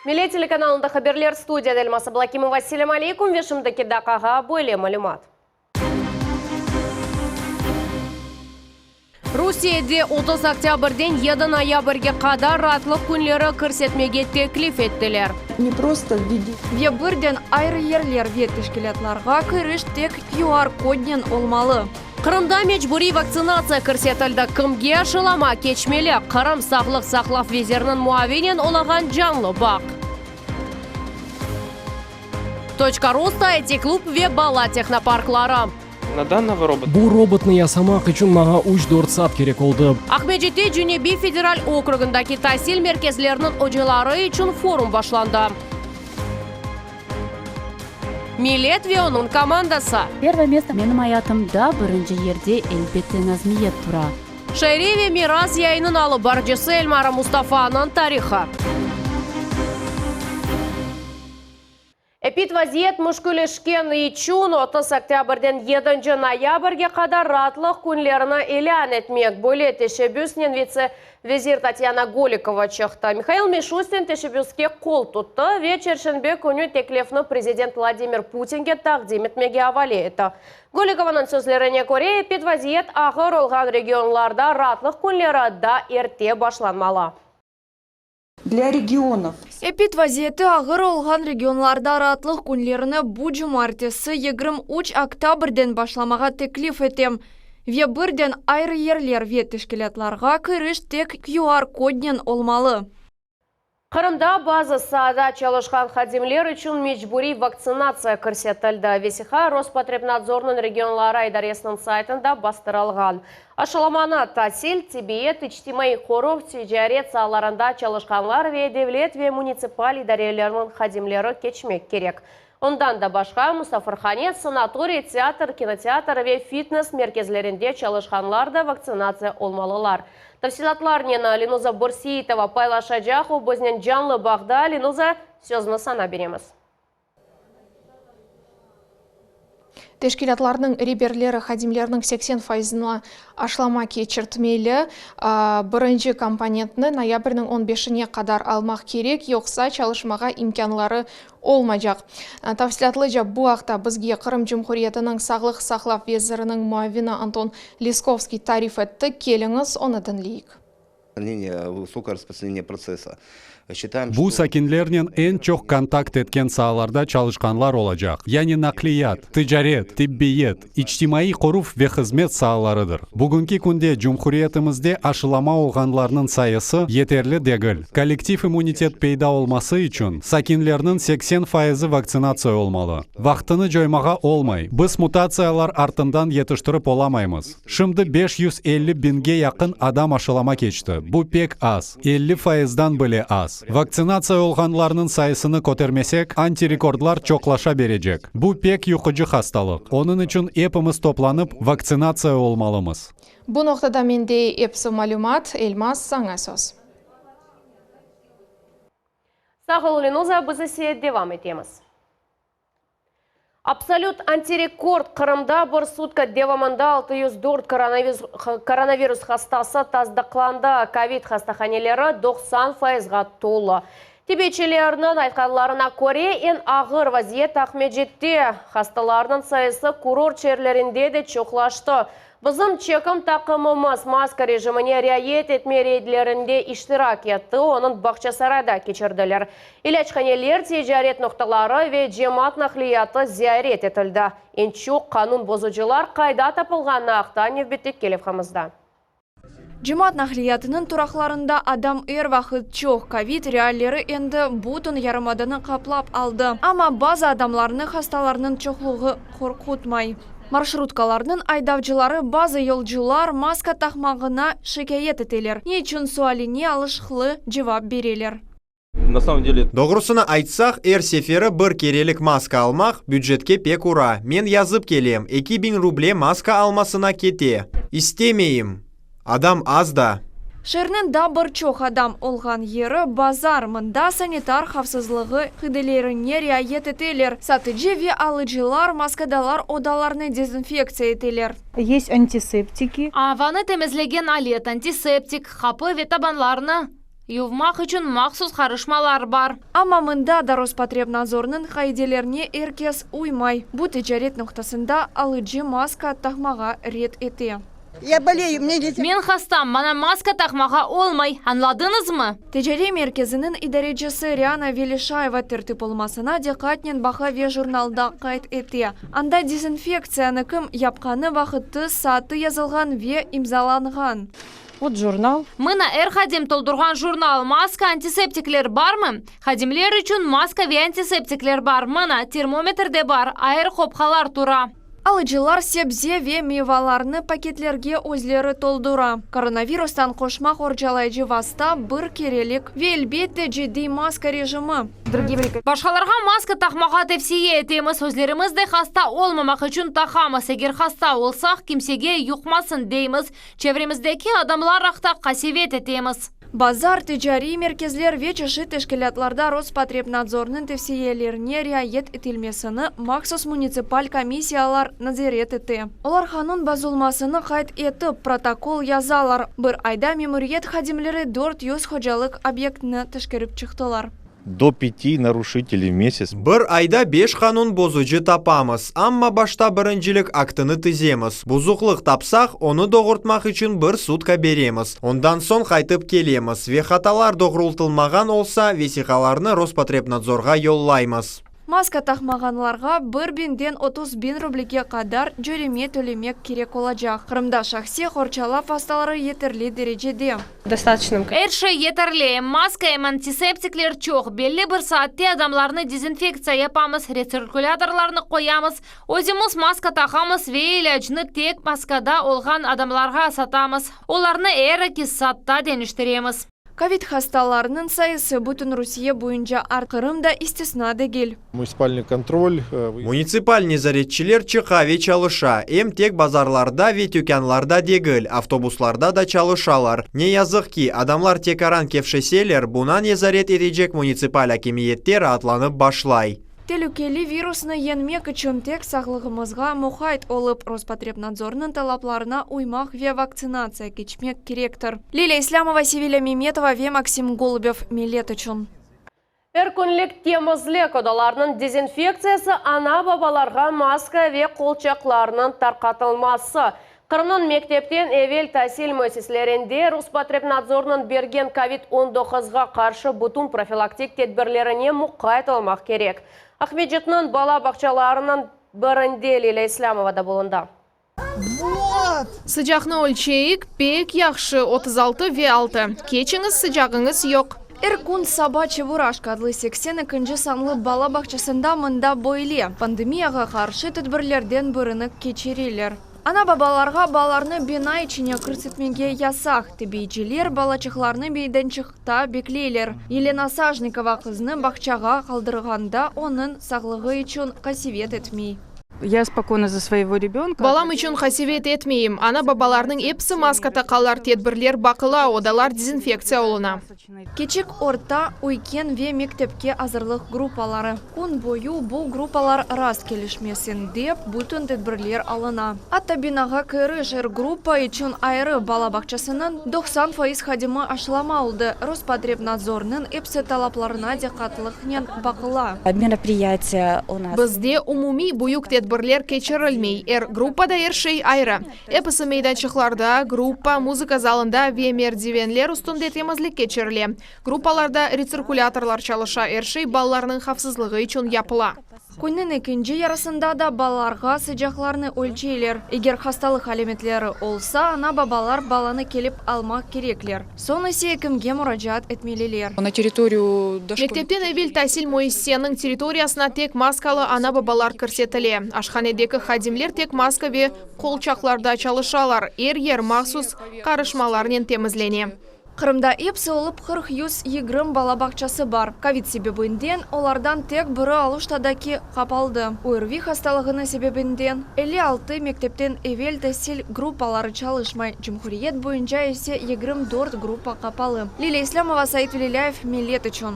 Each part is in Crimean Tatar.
Millet telekanalında haberler, studiyada Elmaz Ablakimova. Selâm aleykum ve şimdiki daqqağa böyle malümat. Rusiyede 30 oktâbrden 7 noyabrge qadar raatlıq künleri kirsetmege teklif ettiler. Ve birden ayrı yerler ve teşkilâtlarğa kiriş tek QR-kodnen olmalı. Qırımda mecburiy vaktsinatsiya kirsetildi, kimge aşılama keçmeli, Qırım sağlıq saqlav veziriniñ muavinen olağan canlı bağ. Toçka Rosta, IT-klub ve bala tehnoparkları. Bu robotnı yasamaq içün maña üç-dört saat kerek oldı. Aqmescitte Cenübiy federal okrugındaki tasil merkezleriniñ ocaları içün forum başlandı. Millet ve onıñ komandası. Pervoye mesto Menim ayatımda birinci yerde, elbette, nazmiyet tura. Şairiy ve miras yayınıñ alıp barıcısı Elmara Mustafanıñ tarihı. Epidvaziyet müşkülleşken içün 30 oktâbrden yedinci noyabrge qadar raatlıq künlerini ilân etmek, böyle teşebbüsnen vitse vezir Tatyana Golikova çıqtı. Mihail Mişustin teşebbüske qol tuttı ve çerşenbe künü teklifni prezident Vladimir Putinge taqdim etmege avale etti. Golikovanıñ sözlerine köre, epidvaziyet ağır olğan regionlarda raatlıq künleri daa erte başlanmalı. Dlâ regionov. Epid vaziyeti ağır olğan regionlarda raatlıq künlerini bu cumaertesi, 23 oktâbrden başlamağa teklif etem. Ve birden ayrı yerler ve teşkilâtlarğa kiriş tek QR-kodnen olmalı. Qırımda bazı saada çalışqan hadimler içün mecburiy vaktsinatsiya kirsetildi. Vesiqa Rospotrebnadzornıñ regionlara idaresiniñ saytında bastırılğan. Aşılamanı tasil, tibbiyet, içtimaiy qoruv, ticaret saalarında çalışqanlar ve devlet ve munitsipal idarelerniñ hadimleri keçmek kerek. Ondan da başqa, musafirhane, sanatoriy, teatr, kinoteatr ve fitness merkezlerinde çalışqanlar da vaktsinatsiya olmalılar. Tafsilâtlarnen Lenuza Börseitova paylaşacaq, o biznen canlı bağda. Lenuza, sözni saña beremiz. Teşkilâtlarnıñ reberleri hadimlerniñ 80 faizına aşılama keçirtmeli. Birinci komponentni noyabrniñ on beşine qadar almaq kerek, yoqsa çalışmağa imkânları olmaycaq. Tafsilâtlıca bu aqta bizge Qırım Cumhuriyetiniñ sağlıq saqlav veziriniñ muavini Anton Leskovskiy tarif etti. Keliñiz, onı diñleyik. Bu sakinlernen eñ çoq kontakt etken saalarda çalışqanlar olacaq, yani naqliyat, ticaret, tibbiyet, içtimaiy qoruv ve hızmet saalarıdır. Bugünki künde cumhuriyetimizde aşılama olğanlarnıñ sayısı yeterli degil. Kollektiv immunitet peyda olması içün sakinlerniñ 80 fayızı vaktsinatsiya olmalı. Vaqtını coymağa olmay, biz mutatsiyalar artından yetiştirip olamaymız. Şimdi 550 biñge yaqın adam aşılama keçti, bu pek az, 50 fayızdan bile az. Vaktsinatsiya olğanlarnıñ sayısını kötermesek, antirekordlar çoqlaşa berecek. Bu pek yuqucı hastalıq, onıñ içün epimiz toplanıp, vaktsinatsiya olmalımız. Bu noqtada mende episi malümat, Elmaz, saña söz. Sağ ol, Lenuza, biz ise devam etemiz. Absolüt antirekord, Qırımda bir sutka devamında 604 koronavirus hastası tasdıqlandı, kovid hastahaneleri 90 fayızğa tolu. Tibetçilerniñ aytqanlarına köre, eñ ağır vaziyet Aqmescitte, hastalarnıñ sayısı kurort şeerlerinde de çoqlaştı. Bizim çekim taqımımız maska rejimine riayet etme reydlerinde iştirak etti, onıñ Bağçasarayda keçirdiler. İlâchaneler, ticaret noqtaları ve cemaat naqliyatı ziyaret etildi. Eñ çoq qanun bozucılar qayda tapılğanı aqta nevbetteki levhamızda. Cemaat naqliyatınıñ turaqlarında adam er vaqıt çoq, kovid realleri endi bütün yarımadanı qaplap aldı. Amma bazı adamlarnı hastalarnıñ çoqluğı qorqutmay. Marşrutkalarnıñ aydavcıları bazı yolcular maska taqmağına şikâyet eteler. Ne içün sualine alışıqlı cevap bereler. Doğrusını aytsaq, er seferi bir kerelik maska almaq, bücetke pek ura. Men yazıp kelem, 2000 ruble maska almasına kete. İstemeyim. Adam az da. Şeerniñ daa bir çoq adam olğan yeri, bazar, mında sanitar havfsızlığı qidelerine riayet eteler, satıcı ve alıcılar maskadalar, odalarnı dezinfektsiya eteler. Есть антисептики. Avanı temizlegen alet, antiseptik, qapı ve tabanlarnı. Yuvmaq içün mahsus qarışmalar bar. Amma mında da Rospotrebnadzornıñ qaidelerine er kes uymay. Bu ticaret noqtasında alıcı maska taqmağa red ete. Ya boleyu, mne nelzâ. Men hastam, maña maska taqmağa olmay, añladıñızmı? Ticariy merkeziniñ idarecisi Riana Velişayeva tertip olmasına diqqatnen baqa ve jurnalda qayd ete. Anda dezinfektsiyanı kim yapqanı, vaqıtı, saatı yazılğan ve imzalanğan. Vot jurnal. Mına er hadim toldurğan jurnal, maska, antiseptikler barmı? Hadimler içün maska ve antiseptikler bar. Mına, termometr de bar, ayrı qopqalar tura. Alıcılar sebze ve meyvalarnı paketlerge özleri toldura. Koronavirustan qoşma qorçalayıcı vasta, bir kerelik ve, elbette, ciddiy maska rejimi. Başqalarğa maska taqmağa tevsiye etemiz, özlerimiz de hasta olmamaq içün taqamız. Eger hasta olsaq, kimsege yuqmasın deymiz. Çevremizdeki adamlar aqta qasevet etemiz. Bazar, ticariy merkezler ve çeşit teşkilâtlarda Rospotrebnadzornıñ tevsiyelerine riayet etilmesini mahsus munitsipal komissiyalar nazaret ete. Olar qanun bozulmasını qayd etip, protokol yazalar. Bir ayda memuriyet hadimleri 400 hocalıq obyektini teşkerip çıqtılar. Do pyati naruşiteley v mesяц. Bir ayda beş qanun bozucı tapamız, amma başta birincilik aktını tizemiz. Buzuqlıq tapsaq, onı doğurtmaq içün bir sutka beremiz. Ondan soñ qaytıp kelemiz ve hatalar doğrultılmağan olsa, vesiqalarnı Rospotrebnadzorğa yollaymız. Maska taqmağanlarğa bir biñden 30 biñ rublege qadar cöreme tölemek kerek olacaq. Qırımda şahsiy qorçalav vastaları yeterli derecede. Er şey yeterli, em maska, em antiseptikler çoq. Belli bir saatte adamlarnı dezinfektsiya yapamız, retsirkulâtorlarnı qoyamız, özümiz maska taqamız ve ilâcnı tek maskada olğan adamlarğa satamız. Olarnı er eki saatta deñiştiremiz. Kovid hastalarınıñ sayısı bütün Rusiye boyunca arta, Qırım da istisna degil. Муниципальный контроль. Munitsipal nezaretçiler çıqa ve çalışa, em tek bazarlarda ve tükânlarda degil, avtobuslarda da çalışalar. Ne yazıq ki, adamlar tekaran kevşeseler, buña nezaret etecek munitsipal akimiyette raatlanıp başlay. Telükeli virusnı yeñmek içün tek sağlığımızğa muqayt olıp, Rospotrebnadzornıñ talaplarına uymaq ve vaktsinatsiya keçmek kerektir. Lilâ İslâmova, Sevilâ Memetova ve Maksim Golubev Millet içün. Er künlik temizlik odalarınıñ dezinfektsiyası ana-babalarğa maska ve qolçaqlarnıñ tarqatılması. Qırımnıñ mektepten evel tasil müessiselerinde Rospotrebnadzornıñ bergen COVID-19-ğa qarşı bütün profilaktik tedbirlerine muqayt olmaq kerek. Aqmescitniñ bala bağçalarınıñ birinde Lilâ İslâmova da bulundı. Sıcaqnı ölçeyik, pek yahşı, 36 ve 6. Keçiñiz, sıcağıñız yoq. Er kün saba Çeburaşka adlı 82 sanlı bala bağçasında mında böyle pandemiyağa qarşı tedbirlerden birini keçireler. Ana-babalarğa balalarnı bina içine kirsetmege yasaq. Tibbiyetçiler balaçıqlarnı meydançıqta bekleyler. Yelena Sajnikova qızını bağçağa qaldırğanda onıñ sağlığı içün qasevet etmey. Я спокойна за своего ребенка. Balam içün qasevet etmeyim. Ana-babalarnıñ episi maska taqalar, tedbirler baqıla, odalar dezinfektsiya oluna. Kiçik, orta, üyken ve mektepke azırlıq gruppaları. Kün boyu bu gruppalar rast kelişmesin dep, bütün tedbirler alına. Atta binağa kiriş er gruppa içün ayrı bala bağçasınıñ 90% hadimi aşılama oldı. Rospotrebnadzornıñ episi talaplarına diqqatlıqnen baqıla. Мероприятия у нас. Bizde umumiy büyük tedbirler keçirilmey. Er gruppada er şey ayrı. Episi meydançıqlarda, gruppa, muzıka zalında ve merdivenler üstünde temizlik keçirile. Gruppalarda retsirkulâtorlar çalışa, er şey balalarnıñ havfsızlığı içün yapıla. Künniñ ekinci yarısında da balalarğa sıcaqlarını ölçeyler. Eger hastalıq alâmetleri olsa, ana-babalar balanı kelip almaq kerekler. Soñ ise ekimge muracaat etmeliler. На территорию Mektepten evel tasil müessiseniñ territoriyasına tek maskalı ana-babalar kirsetile. Aşhanedeki hadimler tek maska ve qolçaqlarda çalışalar. Er yer mahsus qarışmalarnen temizlene. Qırımda episi olıp 40 120 bala bağçası bar. Kovid sebebinden olardan tek biri Aluştadaki qapaldı. ÖRVİ hastalığınıñ sebebinden 56 mektepten evel tasil gruppaları çalışmay. Cumhuriyet boyunca ise 24 gruppa qapalı. Lilâ İslâmova, Said Velilâyev, Millet içün.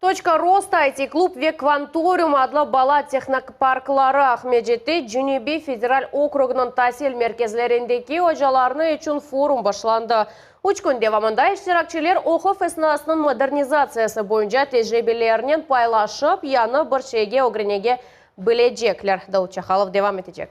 Точка Роста, IT-клуб ve Кванториум adlı bala tehnoparkları Aqmescitte Cenübiy federal okrugınıñ tasil merkezlerindeki ocalarnı içün forum başlandı. Üç kün devamında iştirakçiler oquv esnasınıñ modernizatsiyası boyunca tecribelerinen paylaşıp, yañı bir şeyge ögrenege bilecekler. Davut Çahalov devam etecek.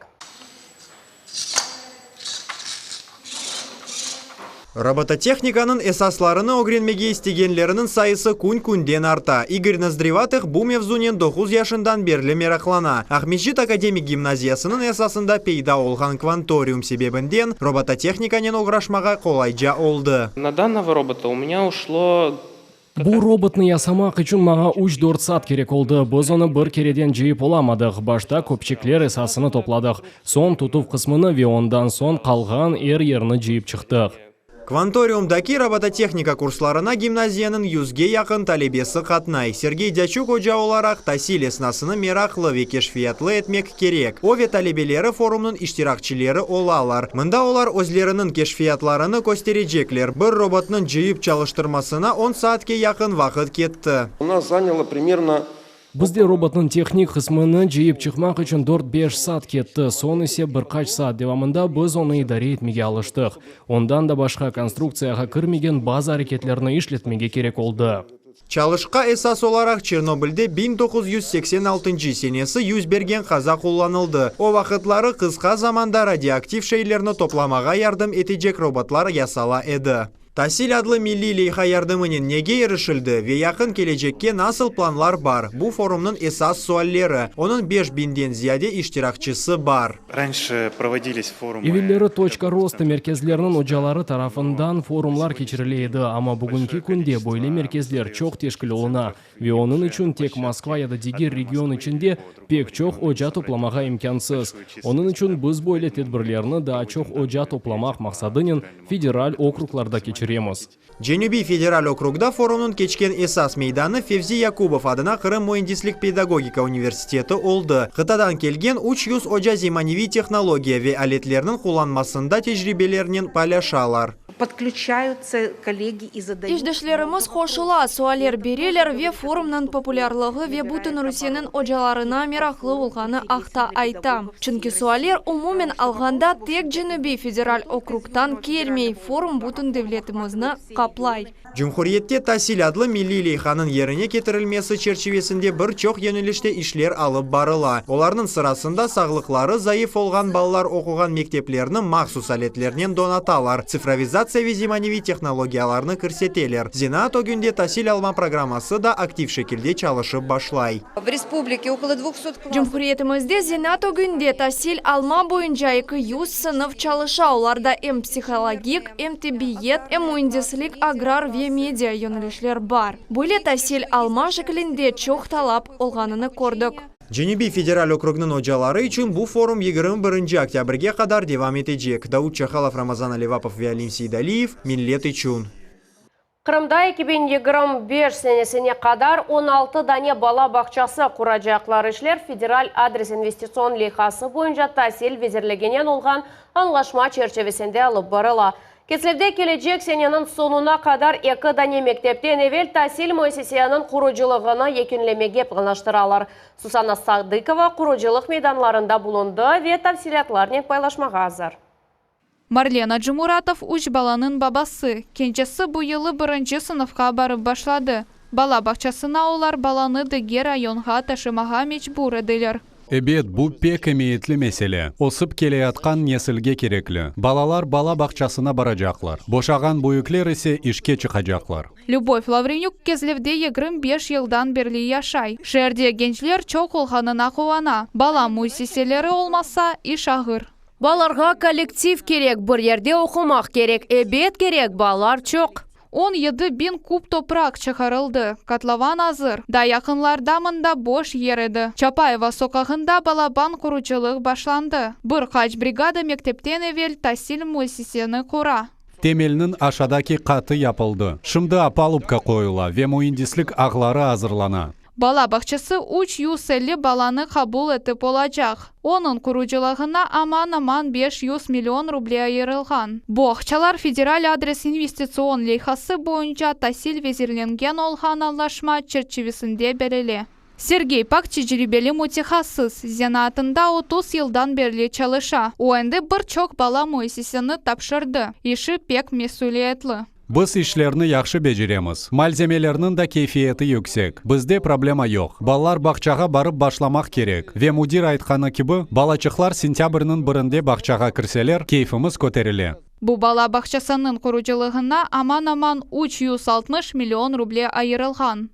Robototehnikanıñ esaslarını ögrenmege istegenlerniñ sayısı kün-künden arta. İgor Nozdrevatıq bu mevzunen doquz yaşından berli meraqlana. Aqmescit akademik gimnaziyasınıñ esasında peyda olğan kvantorium sebebinden robototehnikanen oğraşmağa qolayca oldı. Na dannogo robota u menya uşlo Bu robotnı yasamaq içün maña üç-dört saat kerek oldı. Biz onı bir kereden cıyıp olamadıq. Başta köpçekler esasını topladıq, soñ tutuv qısmını ve ondan soñ qalğan er yerini cıyıp çıqtıq. Kvantoriumdaki robototehnika kurslarına gimnaziyanıñ yüzge yaqın talebesi qatnay. Sergey Dâçuk oca olaraq tasil esnasını meraqlı ve keşfiyatlı etmek kerek. O ve talebeleri forumnıñ iştirakçileri olalar. Mında olar özleriniñ keşfiyatlarını kösterecekler. Bir robotnıñ cıyıp çalıştırmasına on saatke yaqın vaqıt ketti. U nas zanyalo primerno Bizde robotnıñ tehnik qısmını cıyıp çıqmaq içün dört-beş saat ketti, soñ ise bir qaç saat devamında biz onı idare etmege alıştıq. Ondan da başqa, konstruktsiyağa kirmegen bazı areketlerni işletmege kerek oldı. Çalışqa esas olaraq Çernobılde 1986 senesi yüz bergen qaza qullanıldı. O vaqıtları qısqa zamanda radioaktiv şeylerni toplamağa yardım etecek robotlar yasala edi. Tasil adlı milliy leyha yardımınen nege irişildi ve yaqın kelecekke nasıl planlar bar, bu forumnıñ esas sualleri. Onıñ 5000-den ziyade iştirakçisi bar. Раньше проводились форумы. Evelleri Toçka rosta merkezleriniñ ocaları tarafından forumlar keçirile edi, amma bugünki künde böyle merkezler çoq teşkil oluna ve onıñ içün tek Moskva ya da diger region içinde pek çoq oca toplamağa imkânsız. Onıñ içün biz böyle tedbirlerni daa çoq oca toplamaq maqsadınen federal okruglarda keçiremiz. Cenübiy federal okrugda forumnıñ keçken esas meydanı Fevzi Yakubov adına Qırım müendislik-pedagogika universiteti oldı. Qıtadan kelgen 300 oca zemaneviy tehnologiya ve aletlerniñ qullanmasında tecribelerinen paylaşalar. Подключаются коллеги и задают. İşdeşlerimiz qoşula, sualler bereler ve forumnıñ populârlığı ve bütün Rusiyeniñ ocalarına meraqlı olğanı aqta ayta. Çünki sualler umumen alğanda tek Cenübiy federal okrugtan kelmey, forum bütün devletimizni qaplay. Cumhuriyette Tasil adlı milliy leyhanıñ yerine ketirilmesi çerçivesinde bir çoq yönelişte işler alıp barıla. Olarnıñ sırasında sağlıqları zayıf olğan balalar oquğan mekteplerni mahsus aletlernen donatalar, tsifrovizatsiya ve zemaneviy tehnologiyalarnı kirseteler. Zenaat ögünde tasil alma programması da aktiv şekilde çalışıp başlay. В республике около 200 классов. Cumhuriyetimizde zenaat ögünde tasil alma boyunca 200 sınıf çalışa, olarda em psihologik, em tibbiyet, em müendislik, agrar ve media yönelişler bar. Böyle tasil alma şeklinde çoq talap olğanını kördik. Cenübiy federal okrugnıñ ocaları içün bu forum 21 oktâbrge qadar devam etecek. Davut Çahalov, Ramazan Alevapov ve Alim Seydaliyev, Millet içün. Qırımda 2025 senesine qadar 16 dane bala bağçası quracaqlar. İşler federal adres investitsion leyhası boyunca tasil vezirliginen olğan añlaşma çerçivesinde alıp barıla. Kezlevde kelecek seneniñ soñuna qadar eki dane mektepten evel tasil müessiseniñ qurucılığını yekünlemege planlaştıralar. Susanna Sadıkova qurucılıq meydanlarında bulundı ve tafsilâtlarnen paylaşmağa azır. Marlen Acımuratov üç balanıñ babası. Kencesi bu yılı birinci sınıfqa barıp başladı. Bala bağçasına olar balanı diger rayonğa taşımağa mecbur ediler. Ebet, bu pek emiyetli mesele. Ösip keleyatqan nesilge kerekli. Balalar bala bağçasına baracaqlar. Boşağan büyükler ise işke çıqacaqlar. Lübov Lavrenük Kezlevde 25 yıldan berli yaşay. Şeerde gençler çoq olğanına quvana. Bala müessiseleri olmasa, iş ağır. Balalarğa kollektiv kerek, bir yerde oqumaq kerek, ebet kerek, balalar çoq. 17 biñ kub topraq çıqarıldı. Kotlovan azır. Daa yaqınlarda mında boş yer edi. Çapayeva soqağında balaban qurucılıq başlandı. Bir qaç brigada mektepten evel tasil müessiseni qura. Temelniñ aşağıdaki qatı yapıldı. Şimdi opalubka qoyula ve müendislik ağları azırlana. Bala bağçası 350 balanı qabul etip olacaq. Onıñ qurucılığına aman-aman 500 million ruble ayırılğan. Bu aqçalar federal adres investitsion leyhası boyunca tasil vezirliginen olğan añlaşma çerçivesinde berile. Sergey Pak tecribeli mütehassıs, zenaatında 30 yıldan berli çalışa. O endi bir çoq bala müessiseni tapşırdı. İşi pek mesüliyetli. Biz işlerni yahşı beceremiz. Malzemelerniñ da keyfiyeti yüksek. Bizde problema yoq. Balalar bağçağa barıp başlamaq kerek. Ve müdir aytqanı kibi, balaçıqlar sentâbrniñ birinde bağçağa kirseler, keyfimiz köterile. Bu bala bağçasınıñ qurucılığına aman-aman 360 million ruble ayırılğan.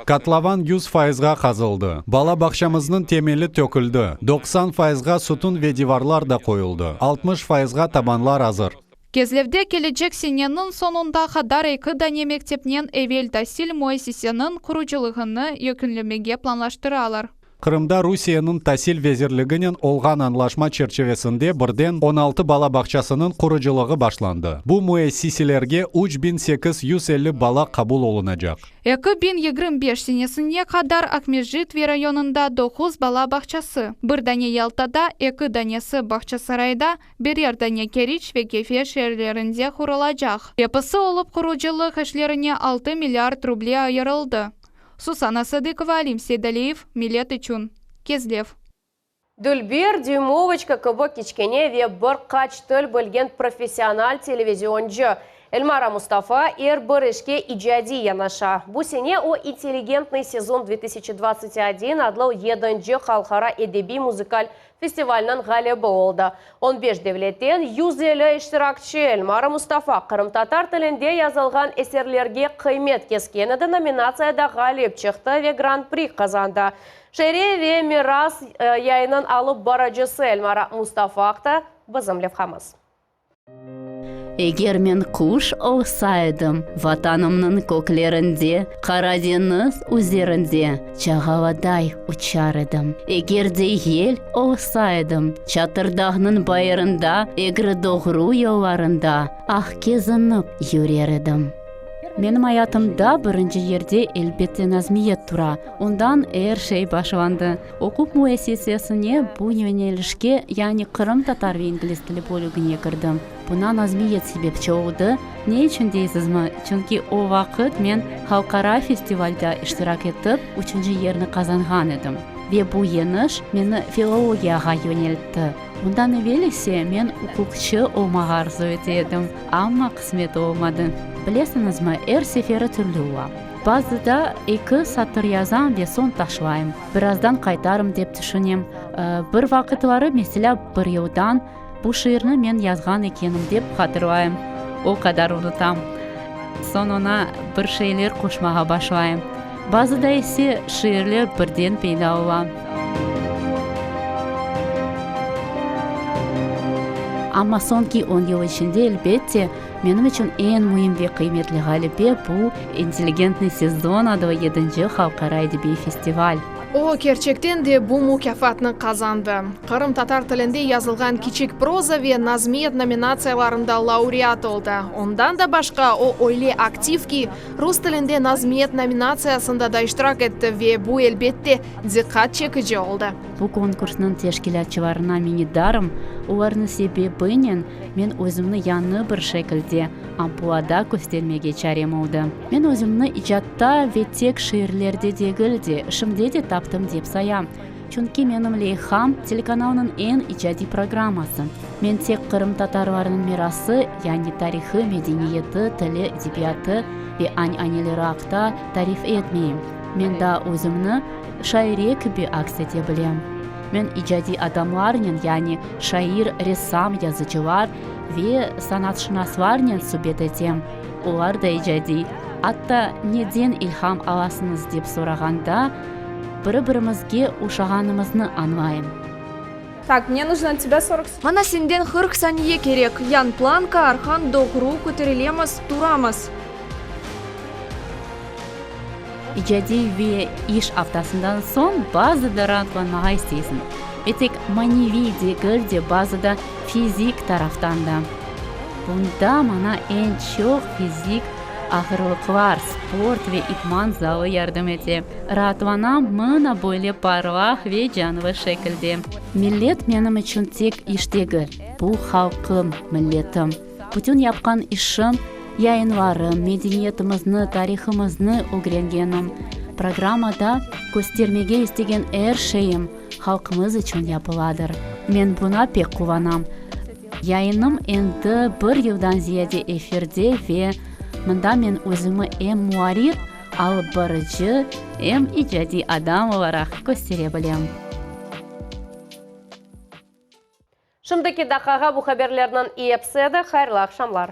Kotlovan 100 fayızğa qazıldı. Bala bağçamıznıñ temeli töküldi, 90 fayızğa sutun ve divarlar da qoyuldı, 60 fayızğa tabanlar azır. Kezlevde kelecek seneniñ soñunda qadar eki dane mektepnen evel tasil müessiseniñ qurucılığını yekünlemege planlaştıralar. Qırımda Rusiyeniñ Tasil vezirliginen olğan añlaşma çerçivesinde birden 16 bala bağçasınıñ qurucılığı başlandı. Bu müessiselerge 3850 bala qabul olunacaq. 2025 senesine qadar Aqmescit ve rayonında doquz bala bağçası, bir dane Yaltada, eki danesi Bağçasarayda, birer dane Keriç ve Kefe şeerlerinde qurulacaq. Episi olıp qurucılıq işlerine altı milliard ruble ayırıldı. Susana Sadıkova, Alim Seydaliyev, Millet içün, Kezlev. Dülber, Düymovoçka kibi kiçkene ve bir qaç til bilgen professional televizioncı Elmara Mustafa er bir işke icadiy yanaşa. Bu sene o İntelligentnıy sezon 2021 adlı yedinci halqara edebiy-muzıkal Festivalniñ ğalibi oldı. On beş devletten 150 iştirakçi Elmara Mustafa qırımtatar tilinde yazılğan eserlerge qıymet kesken edi nominatsiyada ğalip çıqtı ve Gran-pri qazandı. Şaire ve Miras yayınıñ alıp barıcısı Elmara Mustafa aqta bizim levhamız. Eger men quş olsaydım, Vatanımnıñ köklerinde, Qara deñiz üzerinde Çağaladay uçar edim. Eger de yel olsaydım, Çatırdağnıñ bayırında, Egri-doğru yollarında Ah, kezinip yürer edim. Menim ayatımda birinci yerde, elbette, nazmiyet tura. Ondan er şey başlandı. Oquv müessisesine bu yönelişke, yani qırımtatar ve ingliz tili bölügine kirdim. Buna nazmiyet sebepçi oldı. Ne içün deysizmi? Çünki o vaqıt men halqara festivalda iştirak etip, üçünci yerni qazanğan edim. Ve bu yeñiş meni filologiyağa yöneltti. Bundan evel ise men uquqçı olmağa arzu ete edim, amma qısmet olmadı. Bilesiñizmi, er seferi türlü ola. Bazıda eki satır yazam ve soñ taşlayım. Birazdan qaytarım dep tüşünem. Bir vaqıtları, meselâ, bir yıldan, bu şiirni men yazğan ekenim dep hatırlayım. O qadar unutam. Soñ oña bir şeyler qoşmağa başlayım. Bazıda ise şiirler birden peyda ola. Amma soñki on yıl içinde, elbette, menim içün eñ müim ve qıymetli ğalebe bu, İntelligentnıy sezon adlı yedinci halqara edebiy festival. O, kerçekten de bu mukâfatnı qazandı. Qırımtatar tilinde yazılğan kiçik proza ve nazmiyet nominatsiyalarında laureat oldı. Ondan da başqa, o öyle aktiv ki, rus tilinde nazmiyet nominatsiyasında da iştirak etti ve bu, elbette, diqqat çekici oldı. Bu konkursnıñ teşkilâtçılarına minnetdarım, olarnıñ sebebinen men özümni yañı bir şekilde, ampuada köstermege çarem oldı. Men özümni icatta ve tek şiirlerde degil de, şimdi de taptım dep sayam. Çünki menim leyham, telekanalnıñ eñ icadiy programması. Men tek qırımtatarlarnıñ mirası, yani tarihı, medeniyeti, tili, edebiyatı ve añ-aneleri aqta tarif etmeyim. Men daa özümni şaire kibi aks ete bilem. Men icadiy adamlarnen, yani şair, ressam, yazıcılar ve sanatşınaslarnen subet etem. Olar da icadiy. Atta neden ilham alasıñız dep sorağanda, biri-birimizge oşağanımıznı añlayım. Tak, mne nujno ot tebâ sorok. Maña senden 40 saniye kerek. Yan planka, arqan doğru köterilemiz, turamız. İcadiy ve iş aftasından soñ bazıda raatlanmağa isteysiñ. Ve tek maneviy degil de, bazıda fizik taraftan da. Bunda maña eñ çoq fizik ağırlıqlar, sport ve idman zalı yardım ete. Raatlanam mına böyle parlaq ve canlı şekilde. Millet menim içün tek iş degil, bu halqım, milletim. Bütün yapqan işim, yayınlarım, medeniyetimizni, tarihımıznı ögrengenim. Programmada köstermege istegen er şeyim halqımız içün yapıladır. Men buña pek quvanam. Yayınım endi bir yıldan ziyade efirde ve mında men özümi em muarrir, alıp barıcı, em icadiy adam olaraq köstere bilem. Şimdiki daqqağa bu haberlerniñ episi edi. Hayırlı aqşamlar.